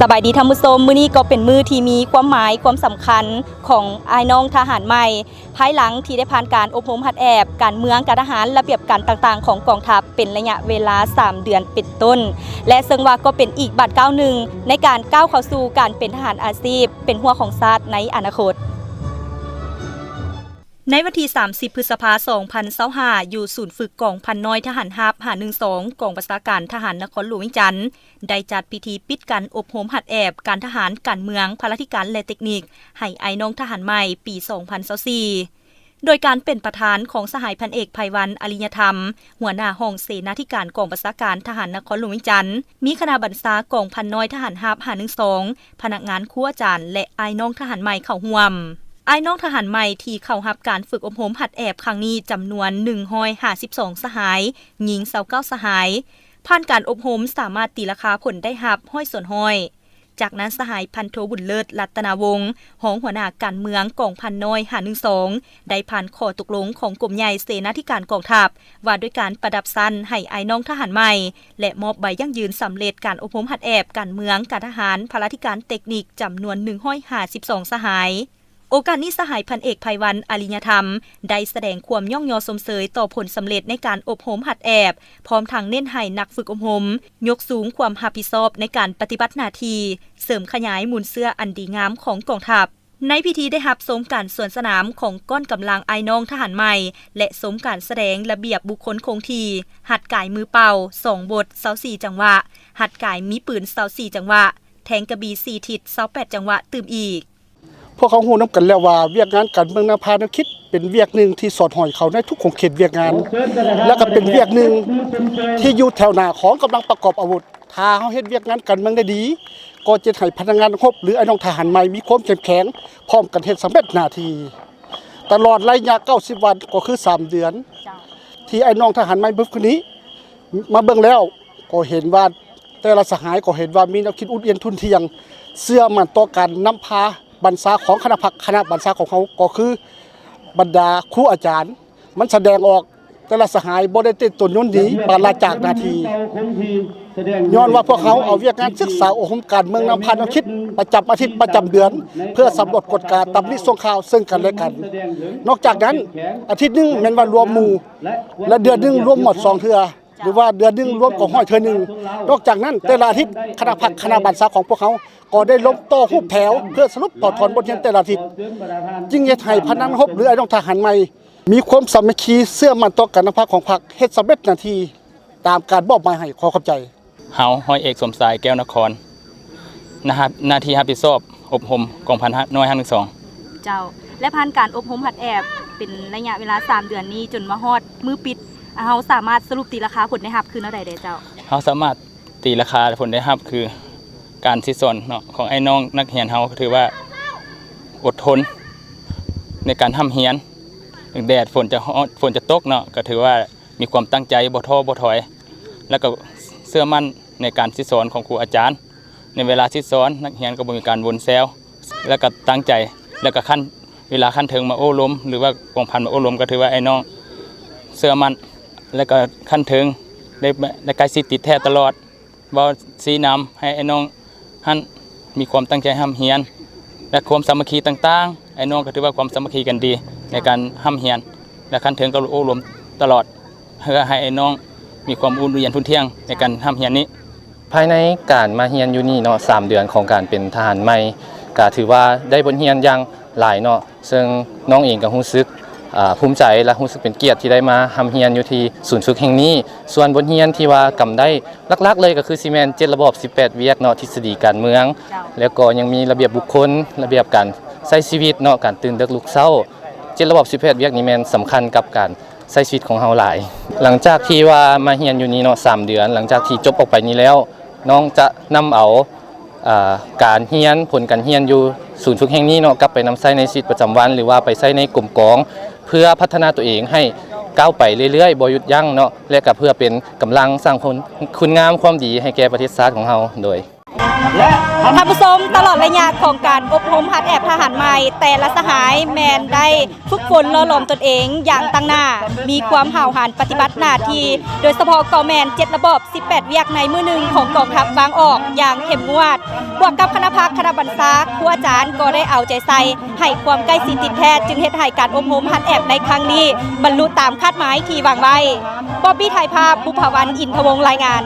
ສະບາຍດີທ່ານຜູ້ຊົມ, ມື້ນີ້ກໍເປັນມື້ທີ່ມີຄວາມໝາຍຄວາມສຳຄັນຂອງອ້າຍນ້ອງທະຫານໃໝ່ ພາຍຫຼັງທີ່ໄດ້ຜ່ານການອົບຮົມຫັດແອບການເມືອງ, ການທະຫານ, ລະບຽບການຕ່າງໆຂອງກອງທັບ ເປັນໄລຍະເວລາສາມເດືອນເປັນຕົ້ນ ແລະ ເຊິ່ງວ່າກໍເປັນອີກບາດກ້າວໜຶ່ງໃນການກ້າວເຂົ້າສູ່ການເປັນທະຫານອາຊີບ ເປັນຮົ້ວຂອງຊາດໃນອະນາຄົດ. ໃນວັນທີສາມສິບ ພຶດສະພາ ສອງພັນຊາວຫ້າ ຢູ່ສູນຝຶກກອງພັນນ້ອຍທະຫານຮາບ ຫ້າໜຶ່ງສອງ ກອງບັນຊາການທະຫານນະຄອນຫຼວງວຽງຈັນ ໄດ້ຈັດພິທີປິດການອົບຮົມຫັດແອບການທະຫານ, ການເມືອງ, ພະລາທິການ ແລະ ເຕັກນິກ ໃຫ້ອ້າຍນ້ອງທະຫານໃໝ່ປີສອງພັນຊາວສີ່ ໂດຍການເປັນປະທານຂອງສະຫາຍພັນເອກ ໄພວັນ ອາລິຍະທຳ ຫົວໜ້າຫ້ອງເສນາທິການກອງບັນຊາການທະຫານນະຄອນຫຼວງວຽງຈັນ, ມີຄະນະບັນຊາກອງພັນນ້ອຍທະຫານຮາບ ຫ້າໜຶ່ງສອງ, ພະນັກງານ, ຄູອາຈານ ແລະ ອ້າຍນ້ອງທະຫານໃໝ່ເຂົ້າຮ່ວມ. ອ້າຍນ້ອງທະຫານໃໝ່ທີ່ເຂົ້າຮັບການຝຶກອົບຮົມຫັດແອບຄັ້ງນີ້ຈຳນວນໜຶ່ງຮ້ອຍຫ້າສິບສອງສະຫາຍ, ຍິງຊາວເກົ້າສະຫາຍ. ຜ່ານການອົບຮົມສາມາດຕີລາຄາຜົນໄດ້ຮັບຮ້ອຍສ່ວນຮ້ອຍ. ຈາກນັ້ນສະຫາຍພັນໂທ ບຸນເລີດ ລັດຕະນາວົງ ຮອງຫົວໜ້າການເມືອງກອງພັນນ້ອຍ ຫ້າໜຶ່ງສອງ ໄດ້ຜ່ານຂໍ້ຕົກລົງຂອງກົມໃຫຍ່ເສນາທິການກອງທັບ ວ່າດ້ວຍການປະດັບຊັ້ນໃຫ້ອ້າຍນ້ອງທະຫານໃໝ່ ແລະ ມອບໃບຢັ້ງຢືນສຳເລັດການອົບຮົມຫັດແອບການເມືອງ, ການທະຫານ, ພະລາທິການ, ເຕັກນິກ ຈຳນວນໜຶ່ງຮ້ອຍຫ້າສິບສອງສະຫາຍ. ໂອກາດນີ້ສະຫາຍພັນເອກ ໄພວັນ ອາລິຍະທຳ ໄດ້ສະແດງຄວາມຍ້ອງຍໍຊົມເຊີຍຕໍ່ຜົນສຳເລັດໃນການອົບຮົມຫັດແອບ, ພ້ອມທັງເນັ້ນໃຫ້ນັກຝຶກອົບຮົມຍົກສູງຄວາມຮັບຜິດຊອບໃນການປະຕິບັດໜ້າທີ່, ເສີມຂະຫຍາຍມູນເຊື້ອອັນດີງາມຂອງກອງທັບ. ໃນພິທີໄດ້ຮັບຊົມການສວນສະໜາມຂອງກ້ອນກຳລັງອ້າຍນ້ອງທະຫານໃໝ່ ແລະ ຊົມການສະແດງລະບຽບບຸກຄົນຄົງທີ່, ຫັດກາຍມືເປົ່າ ສອງບົດ ຊາວສີ່ຈັງຫວະ, ຫັດກາຍມີປືນ ຊາວສີ່ຈັງຫວະ, ແທງກະບີສີ່ທິດ ຊາວແປດຈັງຫວະ ຕື່ມອີກ. ພວກເຮົາຮູ້ນຳກັນແລ້ວວ່າ ວຽກງານການເມືອງນຳພາແນວຄິດ ເປັນວຽກໜຶ່ງທີ່ສອດຫ້ອຍເຂົ້າໃນທຸກຂົງເຂດວຽກງານ ແລະ ກໍເປັນວຽກໜຶ່ງທີ່ຢູ່ແຖວໜ້າຂອງກຳລັງປະກອບອາວຸດ. ຖ້າເຮົາເຮັດວຽກງານການເມືອງໄດ້ດີ ກໍຈະເຮັດໃຫ້ພະນັກງານນັກຮົບ ຫຼື ອ້າຍນ້ອງທະຫານໃໝ່ມີຄວາມເຂັ້ມແຂງ ພ້ອມກັນເຮັດສຳເລັດໜ້າທີ່. ຕະຫຼອດໄລຍະເກົ້າສິບວັນ ກໍຄືສາມເດືອນ ເຈົ້າ ທີ່ອ້າຍນ້ອງທະຫານໃໝ່ເພິ່ນຄົນນີ້ ມາເບິ່ງແລ້ວກໍເຫັນວ່າ ແຕ່ລະສະຫາຍກໍເຫັນວ່າມີແນວຄິດອຸດຫຍັນທຸ່ນທ່ຽງ, ເຊື່ອໝັ້ນຕໍ່ການນຳພາບັນຊາຂອງຄະນະພັກ, ຄະນະບັນຊາຂອງເຮົາກໍຄືບັນດາຄູອາຈານ. ມັນສະແດງອອກແຕ່ລະສະຫາຍບໍ່ໄດ້ເຕັ້ນຕົນຍົນໜີປາລະຈາກໜ້າທີ່, ຍ້ອນວ່າພວກເຮົາເອົາວຽກງານສຶກສາອົບຮົມການເມືອງນຳພາແນວຄິດປະຈຳອາທິດປະຈຳເດືອນ ເພື່ອສຳຫຼວດກວດກາຕຳນິສົ່ງຂ່າວເຊິ່ງກັນແລະກັນ. ນອກຈາກນັ້ນ ອາທິດໜຶ່ງແມ່ນວ່າລວມໝູ່ ແລະ ເດືອນໜຶ່ງລວມໝວດສອງເທື່ອ ຫຼືວ່າເດືອນໜຶ່ງລວມກອງຮ້ອຍເທື່ອໜຶ່ງ. ນອກຈາກນັ້ນ ແຕ່ລະອາທິດ ຄະນະພັກຄະນະບັນຊາຂອງພວກເຮົາກໍໄດ້ລົມຕໍ່ຮູບແຖວ ເພື່ອສະຫຼຸບຖອດຖອນບົດຮຽນແຕ່ລະອາທິດ, ຈຶ່ງເຮັດໃຫ້ພະນັກງານຮົບ ຫຼື ອ້າຍນ້ອງທະຫານໃໝ່ ມີຄວາມສາມັກຄີ ເຊື່ອໝັ້ນຕໍ່ການນຳພາຂອງພັກ ເຮັດສຳເລັດໜ້າທີ່ຕາມການມອບໝາຍໃຫ້. ຂໍຂອບໃຈ. ເຮົາ ຮ້ອຍເອກ ສົມຊາຍ ແກ້ວນະຄອນ ໜ້າຮັບ ໜ້າທີ່ຮັບຜິດຊອບອົບຮົມກອງພັນນ້ອຍ ຫ້າໜຶ່ງສອງ. ເຈົ້າ ແລະ ຜ່ານການອົບຮົມຫັດແອບເປັນໄລຍະເວລາສາມເດືອນນີ້ ຈົນມາຮອດມື້ປິດ, ເຮົາສາມາດສະຫຼຸບຕີລາຄາຜົນໄດ້ຮັບຄືແນວໃດແດ່ເຈົ້າ? ເຮົາສາມາດຕີລາຄາຜົນໄດ້ຮັບຄື ການສິດສອນເນາະ ຂອງອ້າຍນ້ອງນັກຮຽນເຮົາ ກໍຖືວ່າອົດທົນໃນການຮ່ຳຮຽນ, ແດດຝົນຈະຮ້ອນ ຝົນຈະຕົກເນາະ ກໍຖືວ່າມີຄວາມຕັ້ງໃຈ ບໍ່ທໍ້ບໍ່ຖອຍ ແລ້ວກໍເຊື່ອໝັ້ນໃນການສິດສອນຂອງຄູອາຈານ. ໃນເວລາສິດສອນ ນັກຮຽນກໍບໍ່ມີການວົນແຊວ ແລ້ວກໍຕັ້ງໃຈ ແລ້ວກໍຂັ້ນ ເວລາຂັ້ນເທິງມາໂອ້ລົມ ຫຼືວ່າກອງພັນມາໂອ້ລົມ ກໍຖືວ່າອ້າຍນ້ອງເຊື່ອໝັ້ນ ແລ້ວກໍຂັ້ນເທິງໄດ້ ໄດ້ໃກ້ຊິດຕິດແທດຕະຫຼອດ ເວົ້າຊີ້ນຳໃຫ້ອ້າຍນ້ອງຫັ້ນມີຄວາມຕັ້ງໃຈຮ່ຳຮຽນ ແລະ ຄວາມສາມັກຄີຕ່າງໆ. ອ້າຍນ້ອງກໍຖືວ່າຄວາມສາມັກຄີກັນດີໃນການຮ່ຳຮຽນ ແລະ ຂັ້ນເທິງກໍໂອ້ລົມຕະຫຼອດ ເພື່ອໃຫ້ອ້າຍນ້ອງມີຄວາມອຸ່ນຮຽນທຸ່ນທ່ຽງໃນການຮ່ຳຮຽນນີ້. ພາຍໃນການມາຮຽນຢູ່ນີ້ເນາະ ສາມເດືອນຂອງການເປັນທະຫານໃໝ່ ກະຖືວ່າໄດ້ບົດຮຽນຢ່າງຫຼາຍເນາະ, ເຊິ່ງນ້ອງເອງກະຮູ້ສຶກ ອາ ພູມໃຈ ແລະ ຮູ້ສຶກເປັນກຽດທີ່ໄດ້ມາຮ່ຳຮຽນຢູ່ທີ່ສູນຝຶກແຫ່ງນີ້. ສ່ວນບົດຮຽນທີ່ວ່າກຳໄດ້ຫຼັກໆເລີຍ ກະຄືຊິແມ່ນເຈັດລະບອບສິບແປດວຽກເນາະ, ທິດສະດີການເມືອງ ເຈົ້າ ແລ້ວກໍຍັງມີລະບຽບບຸກຄົນ, ລະບຽບການໃຊ້ຊີວິດເນາະ, ການຕື່ນເດິກລຸກເຊົ້າ. ເຈັດລະບອບສິບແປດວຽກນີ້ແມ່ນສຳຄັນກັບການ ໃຊ້ຊີວິດຂອງເຮົາຫຼາຍ. ຫຼັງຈາກທີ່ວ່າມາຮຽນຢູ່ນີ້ເນາະ ສາມເດືອນ, ຫຼັງຈາກທີ່ຈົບອອກໄປນີ້ແລ້ວ ນ້ອງຈະນຳເອົາ ອາ ການຮຽນ, ຜົນການຮຽນຢູ່ສູນຝຶກແຫ່ງນີ້ເນາະ ກັບໄປນຳໃຊ້ໃນຊີວິດປະຈຳວັນ ຫຼືວ່າໄປໃຊ້ໃນກົມກອງ ເພື່ອພັດທະນາຕົວເອງໃຫ້ກ້າວໄປເລື້ອຍໆ ບໍ່ຢຸດຢັ້ງເນາະ ແລະ ກະເພື່ອເປັນກຳລັງສ້າງຄຸນ ຄຸນງາມຄວາມດີໃຫ້ແກ່ປະເທດຊາດຂອງເຮົາ. ໂດຍ ທ່ານຜູ້ຊົມ, ຕະຫຼອດໄລຍະຂອງການອົບຮົມຫັດແອບທະຫານໃໝ່, ແຕ່ລະສະຫາຍແມ່ນໄດ້ຝຶກຝົນຫຼໍ່ຫຼອມຕົນເອງຢ່າງຕັ້ງໜ້າ, ມີຄວາມຫ້າວຫັນປະຕິບັດໜ້າທີ່, ໂດຍສະເພາະກໍແມ່ນເຈັດລະບອບ ສິບແປດວຽກໃນມື້ໜຶ່ງຂອງກອງທັບວາງອອກຢ່າງເຂັ້ມງວດ, ບວກກັບຄະນະພັກຄະນະບັນຊາ, ຄູອາຈານກໍໄດ້ເອົາໃຈໃສ່ໃຫ້ຄວາມໃກ້ຊິດຕິດແທດ, ຈຶ່ງເຮັດໃຫ້ການອົບຮົມຫັດແອບໃນຄັ້ງນີ້ບັນລຸຕາມຄາດໝາຍທີ່ວາງໄວ້. ບອບບີ້ ຖ່າຍພາບ, ບຸບຜາວັນ ອິນທະວົງ ລາຍງານ.